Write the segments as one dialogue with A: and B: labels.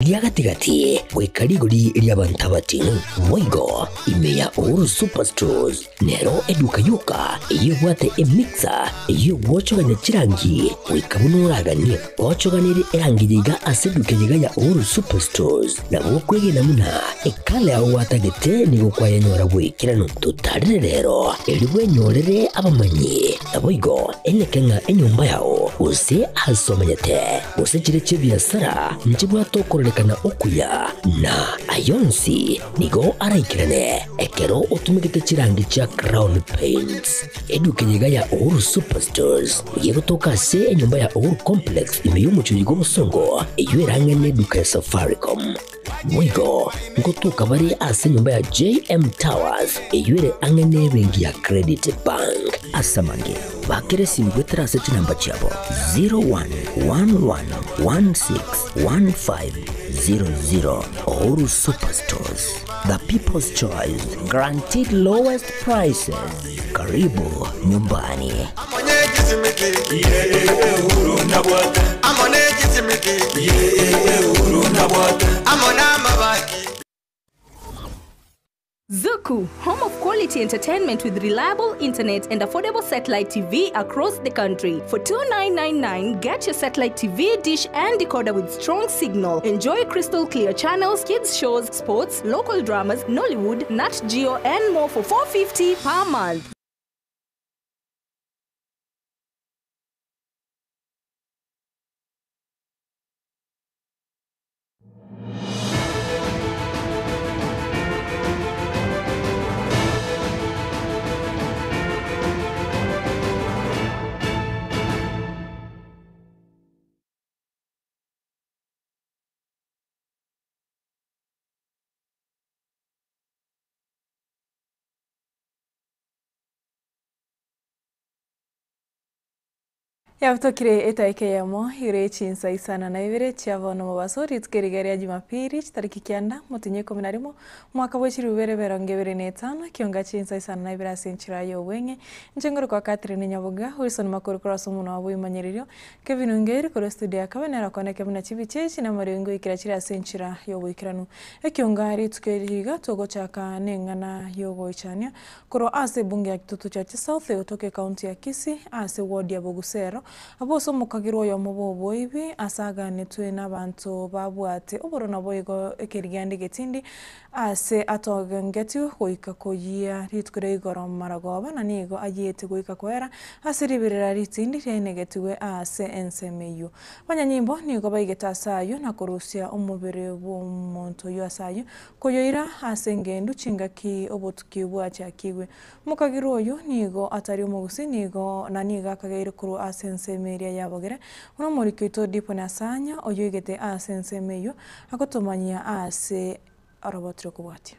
A: Ria gati-gati goika rigori ri'abanto abating'u. Boigo ime ya Uhuru Superstores nero eduka yoka eyio ebwate emixer eyio egwochogania chirangi goika buna oraganie. Ochoganerie erangi yaiga ase eduka eyeiga ya Uhuru Superstores nabo okwegena buna ekala yao gwatagete nigo kwayenyora bw'ekeranu. Totarere rero erio bwenyorere abamanyi naboigo eneke ng'a enyomba yao gose ase omenyete gose chire chi'ebiasara nchibwate okororekana okuya, na ay'onsi nigo araikerane ekero otumegete chirangi chia Crown Paints. Eduka eye iga ya Uhuru Superstores nigo egotoka ase enyomba ya Uhuru Complex ime y'omochie oyo bw'obosongo, eyio erang'e neduka ya Safaricom. Boigo ngotoka bare ase enyomba ya JM Towers eyio ere ang'e nebenki ya Credit Bank. Ase amange, bakera esimi goetera ase chinamba chiabo 0111161500. Uhuru Superstores, the people's choice, guaranteed lowest prices. Karibu nyumbani.
B: Zuku, home of quality entertainment with reliable internet and affordable satellite TV across the country. For 2999, get your satellite TV, dish and decoder with strong signal. Enjoy crystal clear channels, kids shows, sports, local dramas, Nollywood, Nat Geo and more for 450 per month.
C: Yabutokire etaika eyemo igoro ye chinsa isano na ibere chia bono mobaso, rituko eriga ria Jumapili, chitariki kianda, motienyi ikomi na rimo, omwaka bwe chilifu bibere emerongo ebere na etano, ekionga chinsa isano na ibere ase enchera y'obweng'e. Inche ngorokwa Catherine Nyaboga, Wilson Makori korwa ase omonwa bw'oboimanyererio, Kevin Ongeri korwa estudio ya Kabe nere okoneke buna chibicha echi namariogi ngoikera chire ase enchera y'oboikeranu. Ekionga rituko eri iga togochaka neng'ana y'ogoichania Korwa ase ebunge ya Kitutu Chache South egotoka ecounty ya Kisii ase ward ya Bogusero, abwo ase omokagera oyomo bw'oboibi ase aganetwe nabanto babwate oborona boigo ekerigendi getindi ase atogengetigwe goika koyia rituko ria igoro maragoba na nigo ayiete goika koera ase riberera ritindi riainegetigwe ase ensemo eyio. Abanyanyimbo nigo baigete ase ayio na korusia omobere bw'omonto oyio ase ayio Koyoira ase engendu chingaki obotuki bwachakigwe. Omokagirwa oyo nigo atari omogusii nigo na nigo akageire korwa ase ensemo eria ya bogere, buna omoriki oito Diponi Asanya oyoigete ase ensemo eyio agotomanyia ase oroboti rokobwatia.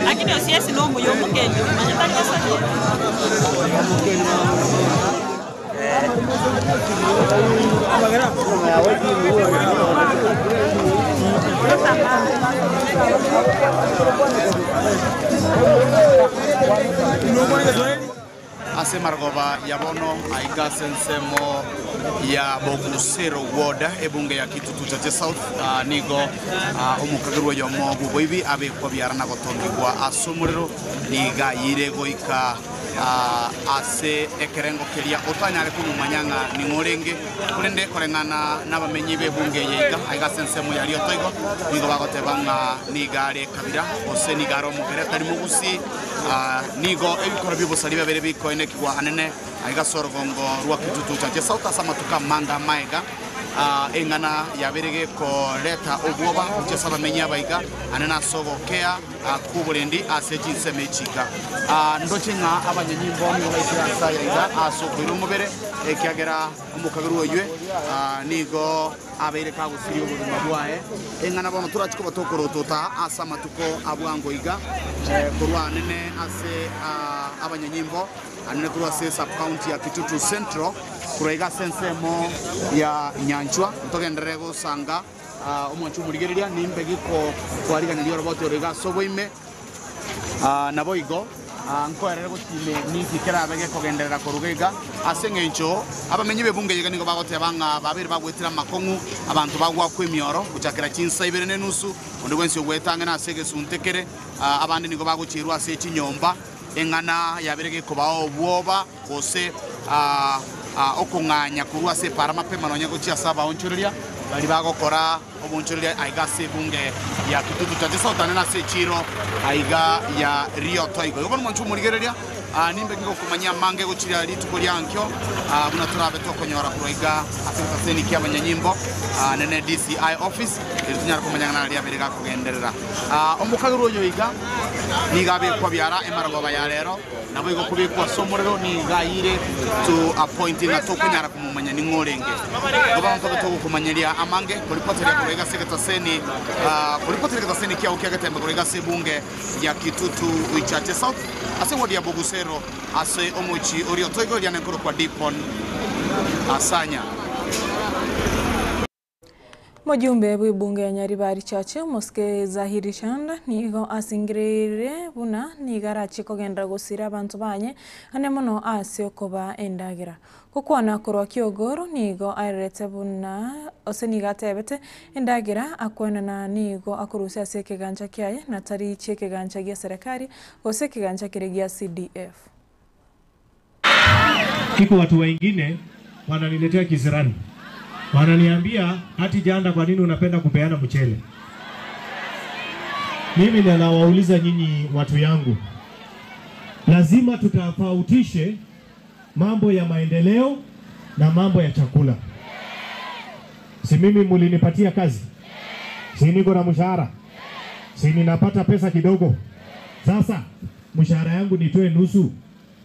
D: Lakini Osiasi nomuya omokenyi, manya tari gosaria.
E: Ase marogoba ya bono aiga ase ensemo ya Bogusero Ward, ebunge ya Kitutu Chache South, nigo omokagerwa oyomo bw'oboibi abekwa biara na gotongigwa ase omorero, nigo ayire goika ase ekerengo keria otanyare komomanya ng'a ning'o orenge. Korende koreng'ana nabamenyi b'ebunge eye iga, aiga ase ensemo ya Riotoigo, nigo bagoteba ng'a nigo are ekabira, gose nigo are omogere tari mogusii. Nigo ebikoro bi'obosari biabeire bikoenekigwa anene aiga ase orogongo rwa Kitutu Chache South ase amatuko amange amaega. Eng'ana yabeire gekoreta obwoba gochia ase abamenyi abaiga anene ase ogokea kw'oborendi ase chinsemo echi iga. Ndoche ng'a abanyanyimbo nigo baikire ase aya iga ase okoira omobere, ekiagera omokagerwa oyio nigo abeire kagosiria obogima bwaye. Eng'ana bono torache koba tokorotota ase amatuko a bwango iga, korwa anene ase abanyanyimbo, anene korwa ase sub-county ya Kitutu Central, korwa iga ase ensemo ya Nyanchwa, ntogenderere gosanga omwancho omorigereria, nimbe giko kwariganeria oroboti oro iga ase oboime. Naboigo. Nkoerere gochia ime ninki kerabe gekogenderera koruga iga, ase engencho abamenyi b'ebunga eye iga nigo bagoteba ng'a babeire bagwetire amakong'u, abanto bagwakwa emioro gochakera chinsa ibere na enusu, onde bwensi ogweta ang'e nase egesunte kere, abande nigo bagochierwa ase chinyomba, eng'ana yabeire gekobao obwoba gose okong'anya korwa ase epaara mapema nonya gochia ase abaonchoreria baria bagokora Oboonchoreria aiga ase ebunge ya Kitutu Chache South ande nase echiiro aiga ya Rioto igo. Igo bono mwanche omorigereria, nimbe ngokomanyia amange gochiria rituko ria ankio, buna torabe tokonyora korwa aiga ase egetaseni kia abanyanyimbo nene DCI office, erio tonyare komanya ng'a nari riabeire gakogenderera. Omokagerwa oyo iga nigo abekwa biara emarogoba ya rero, Naboigo kobekwa ase omorero nigo ayire to a point ng'a tokonyara komomanya ning'o orenge. Igo bono ntobe togokomanyeria amange koripoteria korwa iga ase egetaseni koripoteria egetaseni kiao kia getembe korwa iga ase ebunge ya Kitutu Chache South ase eward ya Bogusero ase omochie oria otoigoria nenkorokwa Dipon Asanya.
C: Mojumbe bw'ebunge ya Nyaribari Chache, Omosike Zahiri Chanda, nigo asingereire buna nigo arachie kogenderera gosira abanto baye ande mono ase okobaa endagera. Gokwana korwa Kiogoro nigo aererete buna gose nigo atebete endagera akwenana nigo akorusia ase ekegancha kiaye na tari chi'ekegancha gia serekari gose ekegancha keria gia CDF.
F: Iko watu wengine wananiletea kisirani, wananiambia ati Janda, kwa nini unapenda kupeana mchele? Mimi ninawauliza nyinyi watu yangu, lazima tutofautishe mambo ya maendeleo na mambo ya chakula. Si mimi mulinipatia kazi? Si niko na mshahara? Si ninapata pesa kidogo? Sasa mshahara yangu nitoe nusu,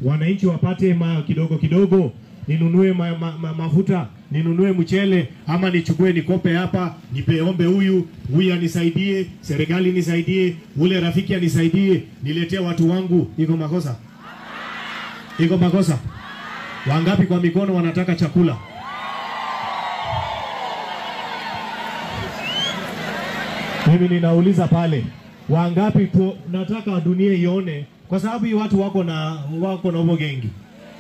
F: wananchi wapate ma kidogo kidogo, ninunue ma, ma, ma, mafuta, ninunue mchele, ama nichukue nikope hapa, nipeombe huyu huyu anisaidie, serikali nisaidie, ule rafiki anisaidie, niletee watu wangu. Iko makosa? Iko makosa? Wangapi kwa mikono wanataka chakula? Mimi ninauliza pale, wangapi tu, nataka dunia ione, kwa sababu hii watu wako na wako na ubogengi.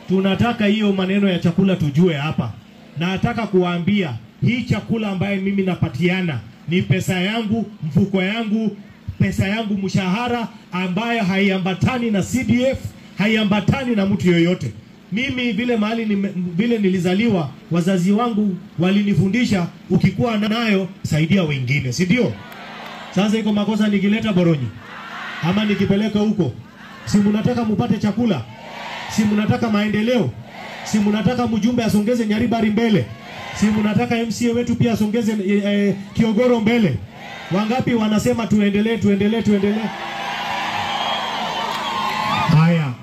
F: Tunataka hiyo maneno ya chakula tujue hapa. Nataka kuwaambia hii chakula ambaye mimi napatiana ni pesa yangu, mfuko yangu, pesa yangu, mshahara ambayo haiambatani na CDF, haiambatani na mtu yoyote. Mimi vile mahali nime, vile nilizaliwa, wazazi wangu walinifundisha ukikuwa nayo saidia wengine, si ndio? Sasa iko makosa nikileta Boronyi ama nikipeleka huko? Si mnataka mupate chakula? Si mnataka maendeleo? Si mnataka mjumbe asongeze Nyaribari mbele? Si mnataka MCA wetu pia asongeze Kiogoro mbele? Wangapi wanasema tuendelee, tuendelee, tuendelee? Haya.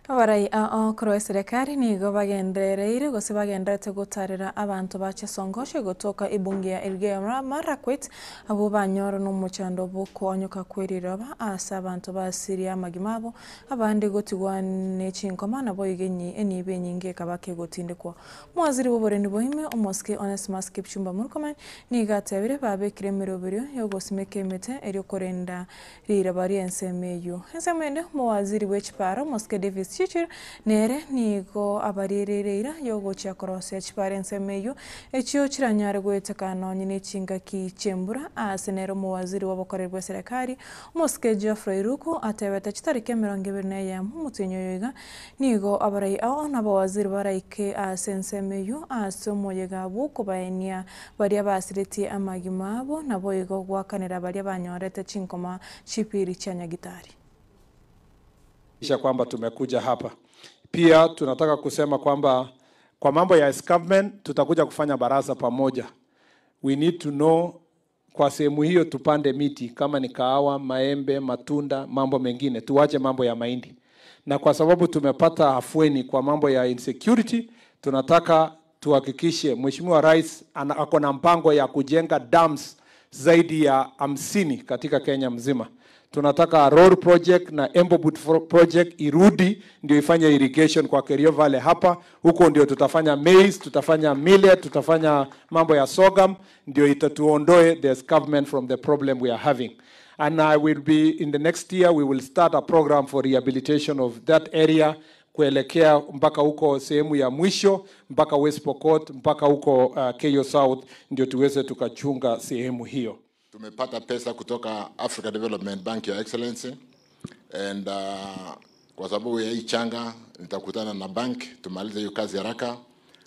C: Abarai ao korwa eserekari nigo bagendereire gose bagenderete gotarera abanto ba Chesongoshe gotoka ebunge ya Elgeyo Marakwet abwo banyora nomochando bw'okoonyoka kwe riroba ase abanto basirie amagima abo abande gotigwa ne chinkoma naboigo enibo enyinge ekaba kegotindekwa. Omowaziri bw'oborendi bwa ime Omosike Onesmus Kipchumba Murkomen nigo atebire babekire emeroberio yogosimeka emete erio korenda riraba ri'ensemo eyio. Ensemo ende omowaziri bw'echipara Omosike Davis Chirchir nere nigo abariereire eira yogochia korosia chipara ensemo eyio echio chiranyare goeteka nonye ne chingaki chi'embura ase nere omowaziri bw'obokoreri bw'eserekari Omosike Geoffrey Ruku atebete chitariki emerongo ebere na eyemo omotienyi oyo iga nigo abarai ao na abawaziri baraike ase ensemo eyio ase omoyega bw'okobaenia baria basiretie amagima abo naboigo goakanera baria banyorete chinkoma chipiri chia nyagitari.
G: Kwamba tumekuja hapa. Pia tunataka kusema kwamba kwa mambo ya escarpment tutakuja kufanya baraza pamoja. We need to know kwa sehemu hiyo tupande miti kama ni kahawa, maembe, matunda, mambo mengine, tuache mambo ya mahindi. Na kwa sababu tumepata afueni kwa mambo ya insecurity, tunataka tuhakikishe Mheshimiwa Rais ako na mpango ya kujenga dams zaidi ya 50 katika Kenya mzima. Tunataka road project na Embobut project irudi ndio ifanye irrigation kwa Kerio Valley hapa. Huko ndio tutafanya maize, tutafanya millet, tutafanya mambo ya sorghum, ndio itatuondoe the escarpment from the problem we are having. And I will be in the next year we will start a program for rehabilitation of that area kuelekea mpaka huko sehemu ya mwisho mpaka West Pokot mpaka huko Keyo South, ndio tuweze tukachunga sehemu hiyo.
H: Tumepata pesa kutoka Africa Development Bank, Your Excellency, and kwa sababu ya hii changa nitakutana na bank tumalize hiyo kazi haraka,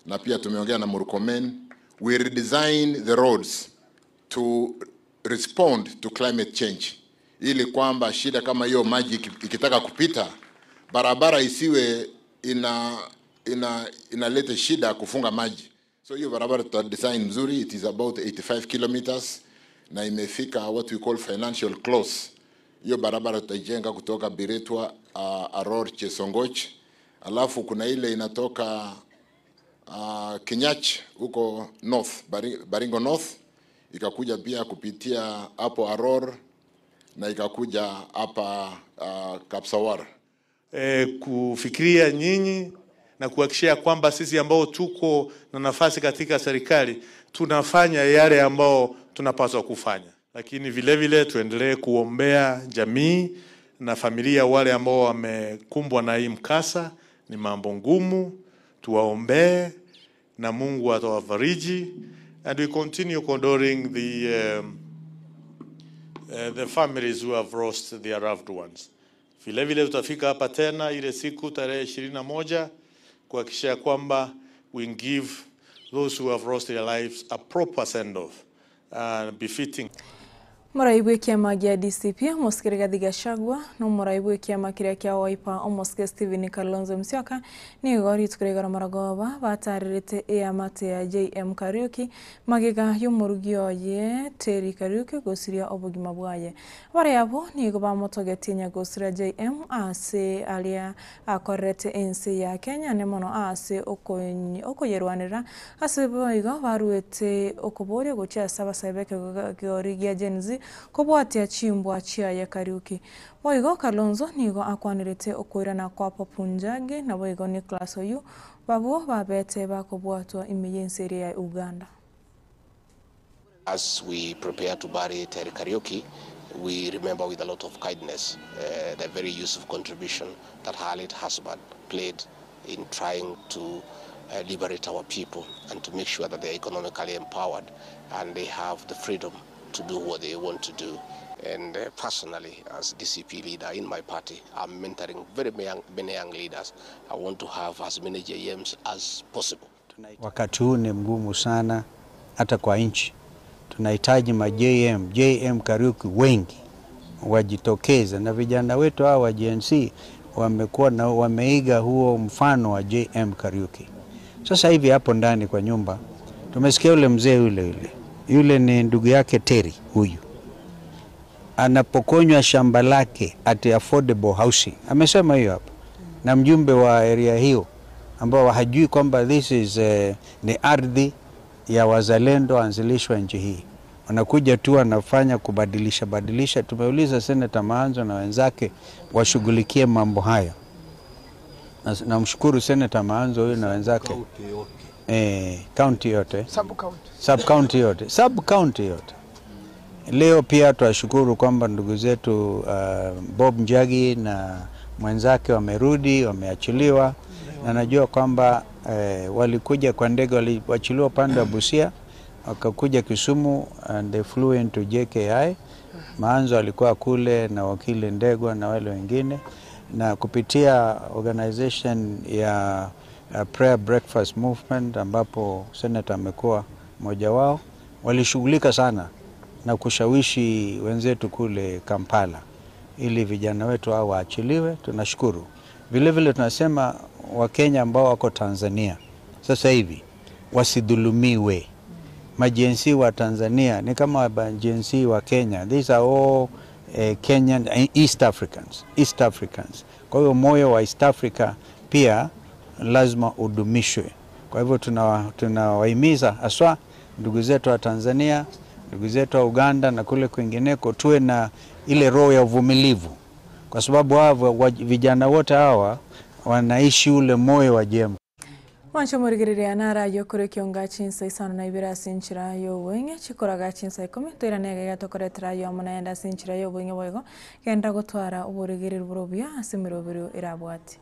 H: na pia tumeongea na Murkomen, we redesign the roads to respond to climate change, ili kwamba shida kama hiyo maji ikitaka kupita barabara isiwe ina ina inaleta shida kufunga maji. So hiyo barabara tuta design mzuri, it is about 85 kilometers na imefika what we call financial close. Hiyo barabara tutaijenga kutoka Biretwa, Aror, Chesongoch, alafu kuna ile inatoka Kinyach huko north, Baringo North, ikakuja pia kupitia hapo Aror na ikakuja hapa Kapsawar.
I: Kufikiria nyinyi na kuhakikishia kwamba sisi ambao tuko na nafasi katika serikali tunafanya yale ambao tunapaswa kufanya, lakini vile vile tuendelee kuombea jamii na familia wale ambao wamekumbwa na hii mkasa. Ni mambo ngumu, tuwaombee na Mungu atawafariji, and we continue condoling the families who have lost their loved ones. Vile vile tutafika hapa tena ile siku tarehe 21 kuhakikisha kwamba we give those who have lost their lives a proper send off befitting.
C: Mũraibu bwa kĩama gĩa DCP Omosike Rigathi Gachagua na omoraibu bwa ekiama kiria kia Wiper Omosike Stephen Kalonzo Musyoka nigo rituko rigoro maragoba batarĩrĩte eamate ya JM Kariuki magega y'omorugi oye Terry Kariuki gosiria obogima bwaye. Baria abo nigo bamotogetie nyagosiria JM ase aria akorerete ense ya Kenya ne mono ase okoyerwanera ase boigo baruete okoboria gochia ase abasae b'ekegori gia Gen Z kobwatia chimbwa chiaye Kariuki. Boigo Kalonzo nigo akwanirete okoirana kwa Popu Njagi na boigo Nicholas Oyu babo babete bakobwatwa ime y'ense ya Uganda.
J: As we prepare to bury Terry Kariuki, we remember with a lot of kindness the very useful contribution that her late husband played in trying to liberate our people and to make sure that they are economically empowered and they have the freedom to do what they want to do. And personally, as DCP leader in my party, I'm mentoring very many young leaders. I want to have as many JMs as possible.
K: Wakati huu ni mgumu sana hata kwa nchi. Tunahitaji ma JM, JM Kariuki wengi wajitokeze, na vijana wetu hawa wa Gen Z wamekuwa na wameiga huo mfano wa JM Kariuki. Sasa hivi hapo ndani kwa nyumba tumesikia yule mzee yule yule yule ni ndugu yake Terry huyu anapokonywa shamba lake at affordable housing, amesema hiyo hapa, na mjumbe wa area hiyo ambao hajui kwamba this is ni ardhi ya wazalendo anzilishwa nchi hii, wanakuja tu wanafanya kubadilisha badilisha. Tumeuliza Senator Maanzo na wenzake washughulikie mambo hayo. Namshukuru Senator Maanzo huyu na wenzake county yote, sub county yote, sub county yote. Leo pia twashukuru kwamba ndugu zetu Bob Njagi na mwenzake wamerudi, wameachiliwa, na najua kwamba walikuja kwa ndege, waliachiliwa upande wa Busia, wakakuja Kisumu and they flew into JKI. Maanzo alikuwa kule na wakili Ndegwa na wale wengine, na kupitia organization ya Prayer Breakfast Movement ambapo senator amekuwa mmoja wao, walishughulika sana na kushawishi wenzetu kule Kampala ili vijana wetu hao waachiliwe. Tunashukuru. Vile vile tunasema Wakenya ambao wako Tanzania sasa hivi wasidhulumiwe. Majensi wa Tanzania ni kama majensi wa Kenya. These are all Kenyan, East Africans, East Africans. Kwa hiyo moyo wa East Africa pia lazima udumishwe. Kwa hivyo tunawahimiza haswa ndugu zetu wa Tanzania, ndugu zetu wa Uganda na kule kwingineko, tuwe na ile roho ya uvumilivu, kwa sababu hawa vijana wote hawa wanaishi ule moyo wa JM.
C: Mwancho morigereria narayo kore kionga chinsa isano na ibere ase enchera ya obweng'e chikoraga chinsa ikomi toirane egega tokoretera ayo amo naende ase enchera ya obweng'e boigo genda gotwara oborigereru bore obuya ase emeroberi erabwati.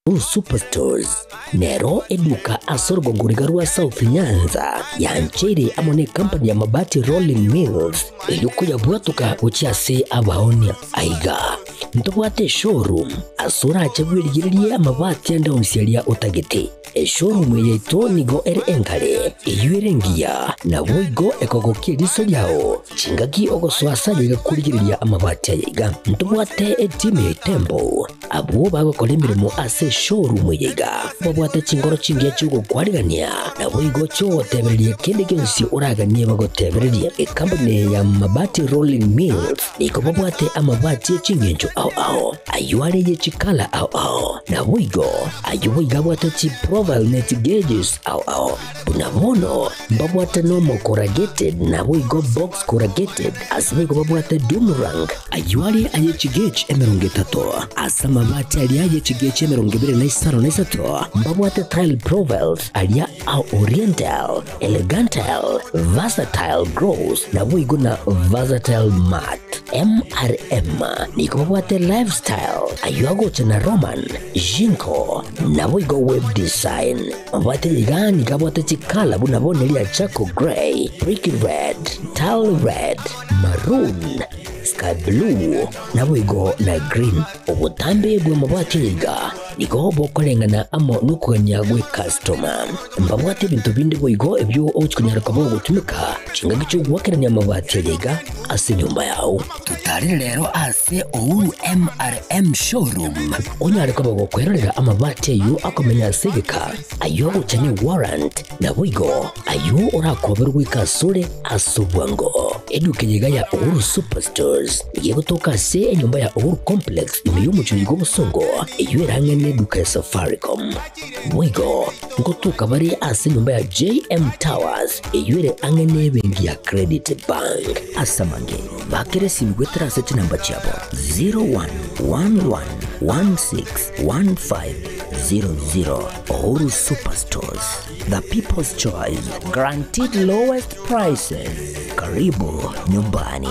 A: Uhuru Superstores nero eduka ase orogongo riga rwa South Nyanza yancheire amo ne company ya Mabati Rolling Mills eyio koyabwatoka gochia ase abaonia. Aiga ntobwate eshowroom ase orache bwerigererie amabati ande onsi aria otagete. Eshowroom eye yaito nigo ere enkare eyio ere engiya naboigo ekogokia eriso riao chingaki ogosoa ase aye igakorigereria amabati aya iga. Ntobwate etimu ya Itembo abwo bagokora emeremo ase eshowroom eye iga babwate chingoro chingiya chiogokwarigania naboigo chiogotebereria kende gionsi oraganie bagotebererie. Ekampuni ya Mabati Rolling Mills nigo babwate amabati echingencho ao ao ayo are ye chikala ao ao naboigo ayo boigo abwate chiprofile ne chigages ao ao buna bono mbabwate nomo corrugated naboigo box corrugated ase boigo babwate doomerang ayo are aye chigauge emerongo etato ase amabati aria aye chigauge emerongo ebere na isano na isato mbabwate tile profiles aria a oriental elegantal versatile gross naboigo na versatile mat MRM nigo babwate lifestyle ayo agocha na Roman Jinko naboigo web design mabwate iga nigo abwate chikala buna bono eria charcoal grey brick red tile red maroon sky blue naboigo na green. Obotambe bwa mabwate iga nigo bokoreng'ana amo nokogania gwe customer. Mbabwate ebinto binde boigo ebyo ogochikonyara koba ogotumeka chingaki chiogwakerania amabati aya iga ase enyomba yao. Tutarire rero ase Uhuru MRM showroom onyare koba gokwerorera amabati ayo akomenya ase egeka ayo agocha ne warrant naboigo ayo orakoberwa goika asore ase obwango. Eduka eye iga ya Uhuru Superstores igegotoka ase enyomba ya Uhuru Complex ime y'omochori gwa obosongo eyo erang'ane eduka ya Safaricom. Boigo nkotoka bare ase enyomba ya JM Towers eyo ere ang'e na ebenki ya Credit Bank. Ase amange bakere esimi gwetera ase chinamba chiabo 0111161500. Uhuru Superstores, the people's choice, guaranteed lowest prices. Karibu nyumbani.